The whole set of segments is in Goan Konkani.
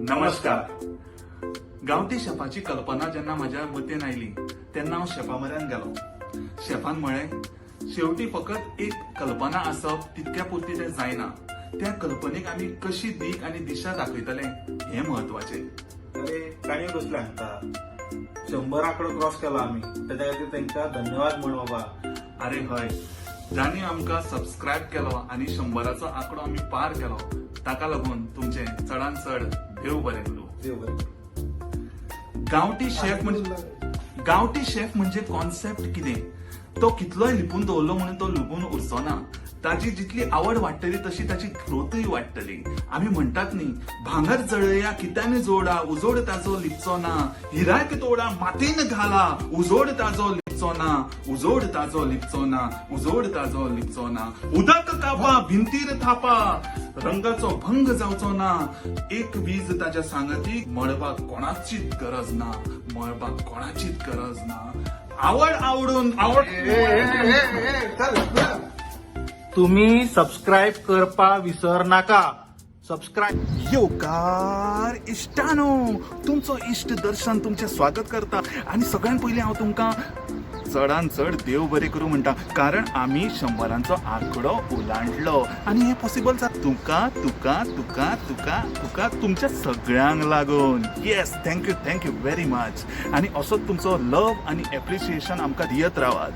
नमस्कार. गांवठी शेफाची कल्पना जेन्ना म्हज्या मतीन आयली तेन्ना हांव शेफा म्हऱ्यान गेलो. शेफान म्हळें, शेवटी फकत एक कल्पना आसप तितक्या पुरती तें जायना, त्या कल्पनेक आमी कशी दिक आनी दिशा दाखयतले हें म्हत्वाचें. अरे, काणयो कसल्यो सांगता? 100 आंकडो क्रॉस केला आमी, तेच्या खातीर तांकां धन्यवाद म्हण बाबा. अरे हय, जांणी आमकां सबस्क्रायब केलो आनी 100चो आंकडो आमी पार केलो ताका लागून तुमचें चडान चड देव बरें करूं. देव बरें करूं. गांवठी शेफ म्हणजे, गांवठी शेफ म्हणजे कॉन्सेप्ट कितें, तो कितलोय लिपून दवरलो म्हणून तो लिपून उरचो ना. ताजी जितली आवड वाडटली तशी ताची ग्रोथूय वाडटली. आमी म्हणटात न्ही, भांगर जळया कित्याने जोडा, उजोड ताजो लिपचो ना, हिराक तोडा मातीन घाला, उजोड ताजो लिपचो ना, उजोड ताजो लिपचो ना, उजोड ताजो लिपचो ना, उदक कापा भिंतीर थापा, रंगाचो भंग जावचो ना, एक वीज ताच्या सांगाती, मळबाक कोणाचीच गरज ना, मळबाक कोणाचीच गरज ना. आवड आवडून आवड. तुम्ही सबस्क्राईब करपा विसर नाका. सबस्क्राईब. येवकार इश्टानो, तुमचो इश्ट दर्शन तुमचें स्वागत करता आनी सगळ्यान पयलीं हांव तुमकां चडान चड देव बरें करूं म्हणटा, कारण आमी 100चो आंकडो उलांडलो आनी हें पॉसिबल जाता तुका तुका तुका तुका तुका तुमच्या सगळ्यांक लागून. Yes, thank you, thank you very much. आनी असोच तुमचो लव आनी एप्रिसिएशन आमकां दियत रावात.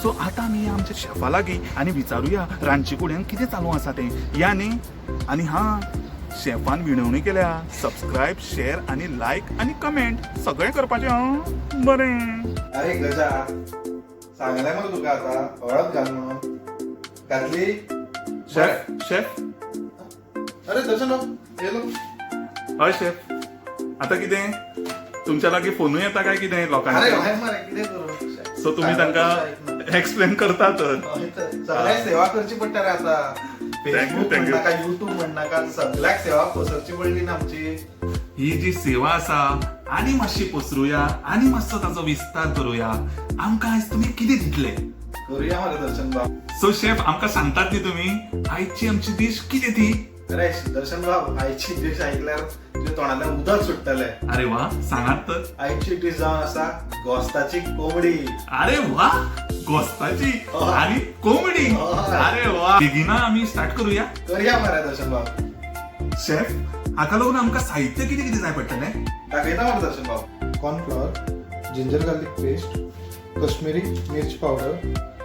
सो आतां आमी आमच्या शेफा लागीं आनी विचारुया रांदचे कुड्यान कितें चालू आसा तें. या न्ही? आनी हां, शेफान विनवणी केल्या, सबस्क्रायब, शेअर आनी लायक आनी कमेंट सगळें करपाचें. हां, बरें. अरे गजा, सांगलें मरे तुका आतां हळद घाल म्हणून. घातली? Chef, chef. अरे दर्शन बाब, येलो. हय शेफ, आतां कितें तुमच्या लागीं फोनूय येता काय कितें अरे लोकांचे? हय मरे, कितें करूं? सो तुमी तांकां एक्सप्लेन करता तर? हय तर, सगळ्याक सेवा करची पडटा रे आतां. Facebook thank you. म्हणनाका, युट्यूब म्हणनाका, सगळ्याक सेवा पसरची पडली ना आमची. ही जी सेवा आसा आनी मातशी पसरुया आनी मातसो ताचो विस्तार करुया. आमकां आयज तुमी कितें दितले? करूया मरे दर्शन बाब. सो शेफ, आमकां सांगतात न्ही तुमी आयची आमची डीश कितें ती? अरे दर्शन बाब, आयची डीश ऐकल्यार तुज्या तोंडांतल्यान उदक सुट्टलें. अरे वा, सांगात तर. आयची डीश जावन आसा गोस्ताची कोंबडी. अरे वा, गोस्ताची आणि कोंबडी. अरे वा, बेगिना आमी स्टार्ट करूया. करूया मरे दर्शन बाब. शेफ, हाका लागून आमकां साहित्य कितें कितें जाय पडटलें? दाखयता मरे दर्शन बाब. Cornflour, ginger garlic paste, Kashmiri मिर्च पावडर,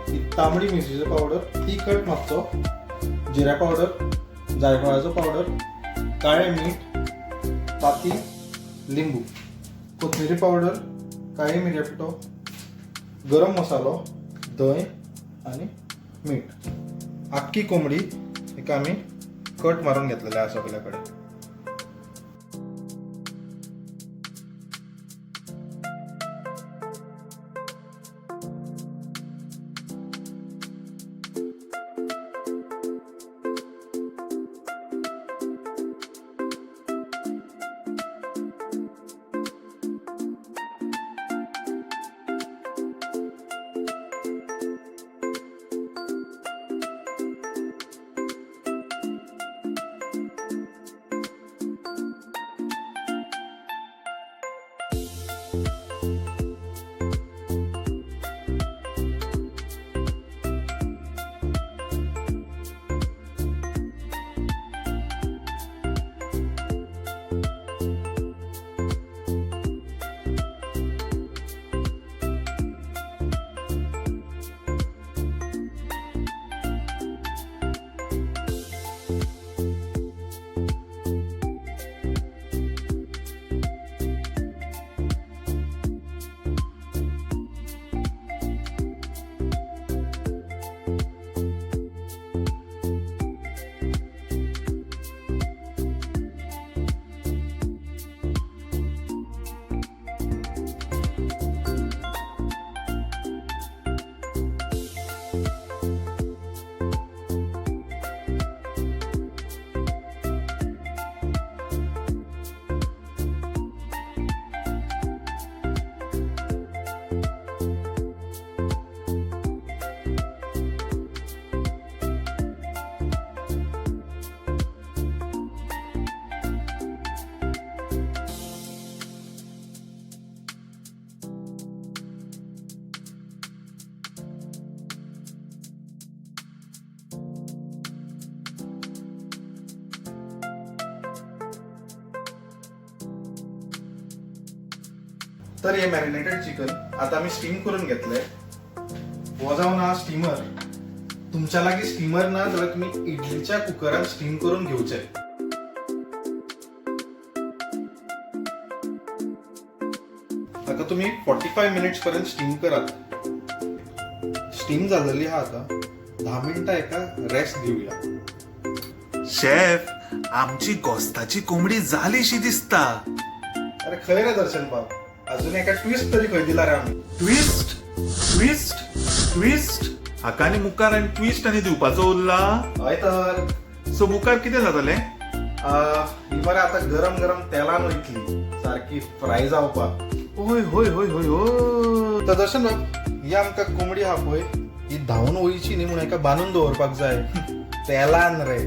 ही तांबडी मिरचीचो पावडर, तिखट मातसो, जिऱ्या पावडर, जायफळाचो पावडर, काळें मीठ, ताती, लिंबू, कोथमिरी पावडर, काळी मिरयां पिठो, गरम मसालो, धंय आनी मीठ. आख्खी कोंबडी हिका आमी कट मारून घेतलेले आसा सगल्या कडेन. तर हे मॅरिनेटेड चिकन आता आमी स्टीम करून घेतले. हो जावन आहा स्टीमर. तुमच्या लागीं स्टीमर ना जाल्यार तुमी इडलीच्या कुकरान स्टीम करून घेवचे. हाका तुमी 45 मिनिट्स पर्यंत स्टीम करात. स्टीम जाल्लेली आहा, आता 10 मिनटां हेका रेस्ट दिवया. शेफ, आमची गोस्ताची कोंबडी जालीशी दिसता. अरे खंय रे दर्शन बाब, अजून एका ट्विस्ट तरी खंय दिला रे आमी? Twist, twist, twist. हाका आनी मुखार आनी ट्विस्ट आनी दिवपाचो उरला. हय तर. सो मुखार कितें जातलें? ही मरे आता गरम गरम तेलान वयतली सारकी फ्राय जावपाक. होय होय होय होय होय. तर दर्शन बाब, ही आमकां कोंबडी आहा पळय, ही धांवून वयची न्ही म्हणून हेका बांदून दवरपाक जाय तेलान रे.